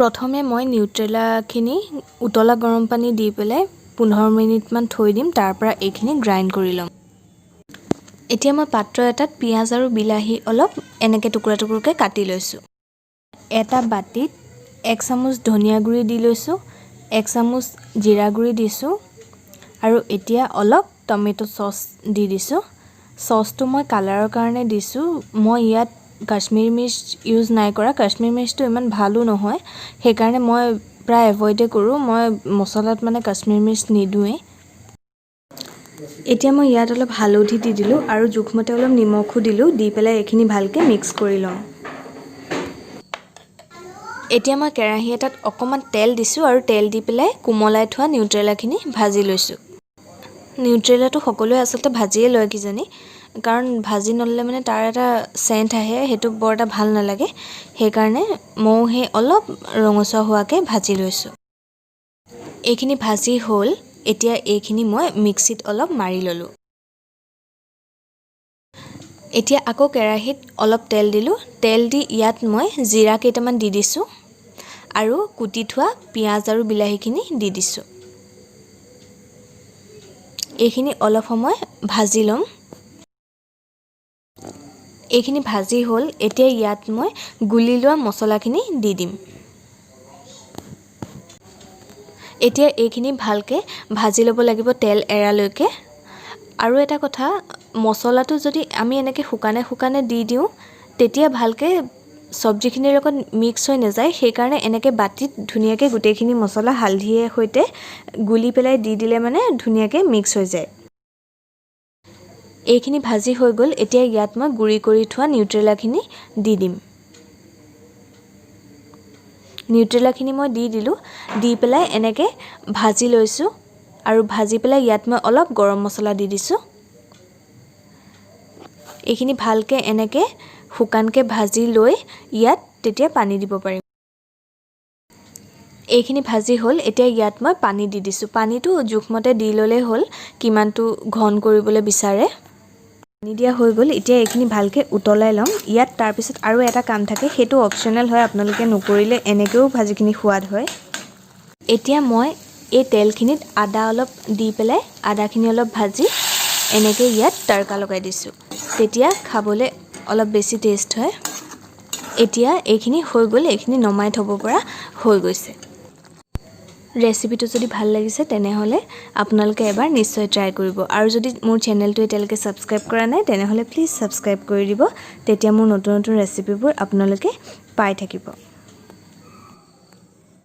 প্ৰথমে মই নিউট্ৰেলাখিনি উতলা গৰম পানী দি পেলাই 15 মিনিটমান থৈ দিম। তাৰ পৰা এইখিনি গ্ৰাইণ্ড কৰি ল'ম। এতিয়া মই পাত্ৰ এটাত পিঁয়াজ আৰু বিলাহী অলপ এনেকৈ টুকুৰা টুকুৰকৈ কাটি লৈছোঁ। এটা বাতিত এক চামুচ ধনিয়া গুড়ি দি লৈছোঁ, এক চামুচ জিৰা গুড়ি দিছোঁ আৰু এতিয়া অলপ টমেট' চচ দি দিছোঁ। চচটো মই কালাৰৰ কাৰণে দিছোঁ। মই ইয়াত কাশ্মীৰী মিৰ্চ ইউজ নাই কৰা। কাশ্মীৰী মিৰ্চটো ইমান ভালো নহয়, সেইকাৰণে মই প্ৰায় এভইডে কৰোঁ। মই মছলাত মানে কাশ্মীৰী মিৰ্চ নিদিওঁৱেই। এতিয়া মই ইয়াত অলপ হালধি দি দিলোঁ আৰু জোখমতে অলপ নিমখো দিলোঁ। দি পেলাই এইখিনি ভালকৈ মিক্স কৰি ল'ম। এতিয়া মই কেৰাহী এটাত অকণমান তেল দিছোঁ আৰু তেল দি পেলাই কোমলাই থোৱা নিউট্ৰেলাখিনি ভাজি লৈছোঁ। নিউট্ৰেলাটো সকলোৱে আচলতে ভাজিয়ে লয় কিজানি, কাৰণ ভাজি নল'লে মানে তাৰ এটা চেণ্ট আহে, সেইটো বৰ এটা ভাল নালাগে। সেইকাৰণে ময়ো সেই অলপ ৰঙচুৱা হোৱাকৈ ভাজি লৈছোঁ। এইখিনি ভাজি হ'ল। এতিয়া এইখিনি মই মিক্সিত অলপ মাৰি ল'লোঁ। এতিয়া আকৌ কেৰাহীত অলপ তেল দিলোঁ। তেল দি ইয়াত মই জিৰা কেইটামান দি দিছোঁ আৰু কুটি থোৱা পিঁয়াজ আৰু বিলাহীখিনি দি দিছোঁ। এইখিনি অলপ সময় ভাজি ল'ম। এইখিনি ভাজি হ'ল। এতিয়া ইয়াত মই গুলি লোৱা মছলাখিনি দি দিম। এতিয়া এইখিনি ভালকৈ ভাজি ল'ব লাগিব তেল এৰালৈকে। আৰু এটা কথা, মছলাটো যদি আমি এনেকৈ শুকানে শুকানে দি দিওঁ, তেতিয়া ভালকৈ চব্জিখিনিৰ লগত মিক্স হৈ নাযায়। সেইকাৰণে এনেকৈ বাতিত ধুনীয়াকৈ গোটেইখিনি মছলা হালধিৰে সৈতে গুলি পেলাই দি দিলে মানে ধুনীয়াকৈ মিক্স হৈ যায়। এইখিনি ভাজি হৈ গ'ল। এতিয়া ইয়াত মই গুড়ি কৰি থোৱা নিউট্ৰেলাখিনি দি দিম। নিউট্ৰেলাখিনি মই দি দিলোঁ। দি পেলাই এনেকৈ ভাজি লৈছোঁ আৰু ভাজি পেলাই ইয়াত মই অলপ গৰম মছলা দি দিছোঁ। এইখিনি ভালকৈ এনেকৈ শুকানকৈ ভাজি লৈ ইয়াত তেতিয়া পানী দিব পাৰিম। এইখিনি ভাজি হ'ল। এতিয়া ইয়াত মই পানী দি দিছোঁ। পানীটো জোখমতে দি ল'লেই হ'ল, কিমানটো ঘন কৰিবলৈ বিচাৰে। পানী দিয়া হৈ গ'ল। এতিয়া এইখিনি ভালকৈ উতলাই ল'ম। ইয়াত তাৰপিছত আৰু এটা কাম থাকে, সেইটো অপশ্যনেল হয়। আপোনালোকে নকৰিলে এনেকৈও ভাজিখিনি সোৱাদ হয়। এতিয়া মই এই তেলখিনিত আদা অলপ দি পেলাই আদাখিনি অলপ ভাজি এনেকৈ ইয়াত তড়কা লগাই দিছোঁ। তেতিয়া খাবলৈ অলপ বেছি টেষ্ট হয়। এতিয়া এইখিনি হৈ গ'ল। এইখিনি নমাই থ'ব পৰা হৈ গৈছে। ৰেচিপিটো যদি ভাল লাগিছে, তেনেহ'লে আপোনালোকে এবাৰ নিশ্চয় ট্ৰাই কৰিব। আৰু যদি মোৰ চেনেলটো এতিয়ালৈকে ছাবস্ক্ৰাইব কৰা নাই, তেনেহ'লে প্লিজ ছাবস্ক্ৰাইব কৰি দিব। তেতিয়া মোৰ নতুন নতুন ৰেচিপিবোৰ আপোনালোকে পাই থাকিব।